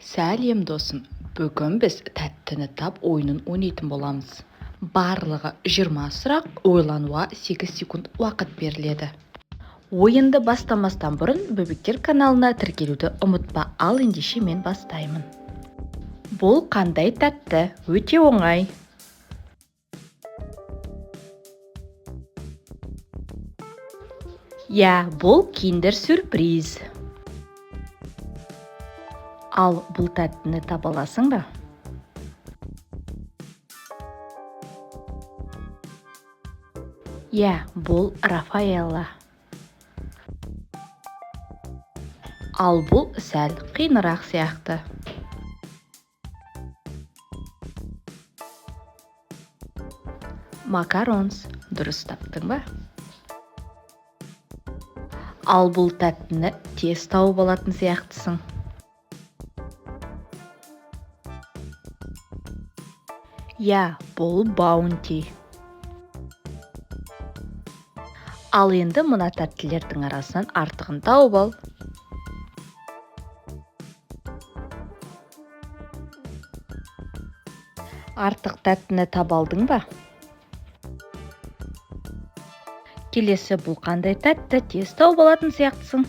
Сәлем, досым! Бүгін біз «Тәттіні тап» ойынын ойнайтын боламыз. Барлығы 20 сұрақ, ойлануға 8 секунд уақыт беріледі. Ойынды бастамастан бұрын Бөбектер каналына тіркелуді ұмытпа. Ал ендеше мен бастаймын. Бұл қандай тәтті? Өте оңай. Иә, бұл Киндер Сюрприз. Ал бұл тәттіні таба аласың ба? Иә, бұл Рафаэлло. Ал бұл сәл қиынырақ сияқты. Макаронс, дұрыс таптың ба? Ал бұл тәттіні тез тауып алатын сияқтысың. Иә, бұл Баунти. Ал енді мына тәттілердің арасынан артығын тауып ал. Артық тәттіні таба алдың ба? Келесі, бұл қандай тәтті? Тез тауып алатын сияқтысың.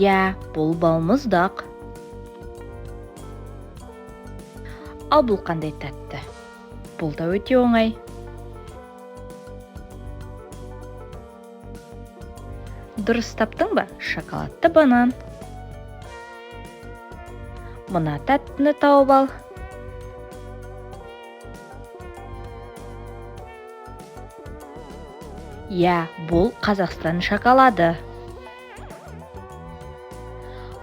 Иә, бұл балмұздақ. Ал бұл қандай тәтті? Бұл да өте оңай. Дұрыс таптың ба? Шоколадты банан. Мына тәттіні тауып ал. Иә, бұл Қазақстан шоколады.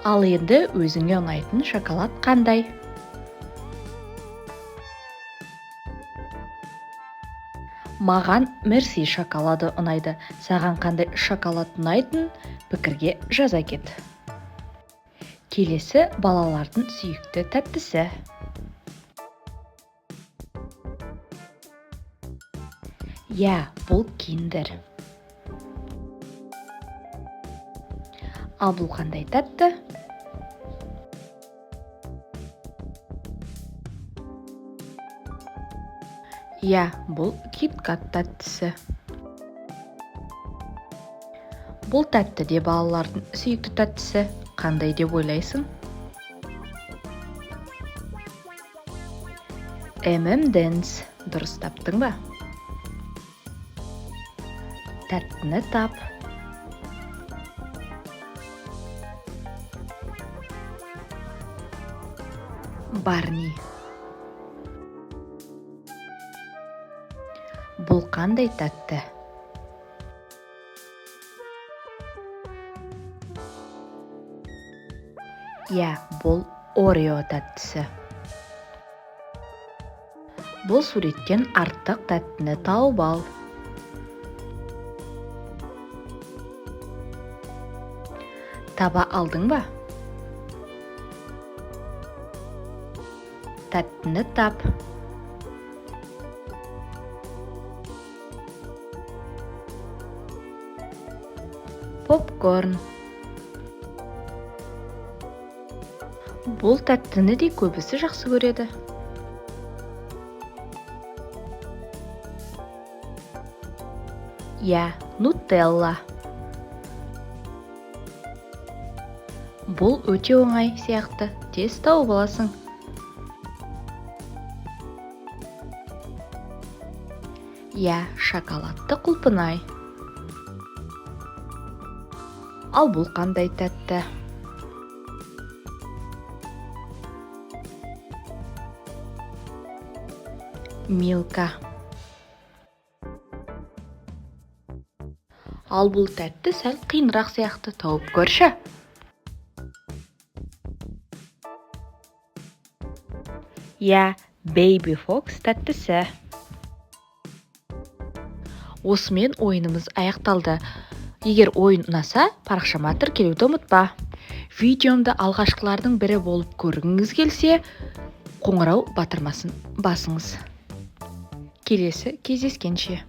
Ал енді өзіңе ұнайтын шоколад қандай? Маған Мерси шоколады ұнайды. Саған қандай шоколад ұнайтын, пікірге жаза кет. Келесі, балалардың сүйікті тәттісі. Иә, бұл Киндер. Ал бұл қандай тәтті? Иә, бұл КитКат тәттісі. Бұл тәтті де балалардың сүйікті тәттісі. Қандай деп ойлайсың? M&M's, дұрыс таптың ба? Тәттіні тап. Барни. Бұл қандай тәтті? Иә, бұл Орео тәттісі. Бұл суреттен артық тәттіні тауып ал. Таба алдың ба? Тәттіні тап. Попкорн. Бұл тәттіні де көбісі жақсы көреді. Иә, Нутелла. Бұл өте оңай сияқты, тез тауып аласың. Иә, шоколадты құлпынай. Ал бұл қандай тәтті? Милка. Ал бұл тәтті сәл қиынырақ сияқты, тауып көрші. Иә, Baby Fox тәттісі. Осымен ойынымыз аяқталды. Егер ойын ұнаса, парақшама тіркелуді ұмытпа. Видеомды алғашқылардың бірі болып көргіңіз келсе, қоңырау батырмасын басыңыз. Келесі кездескенше!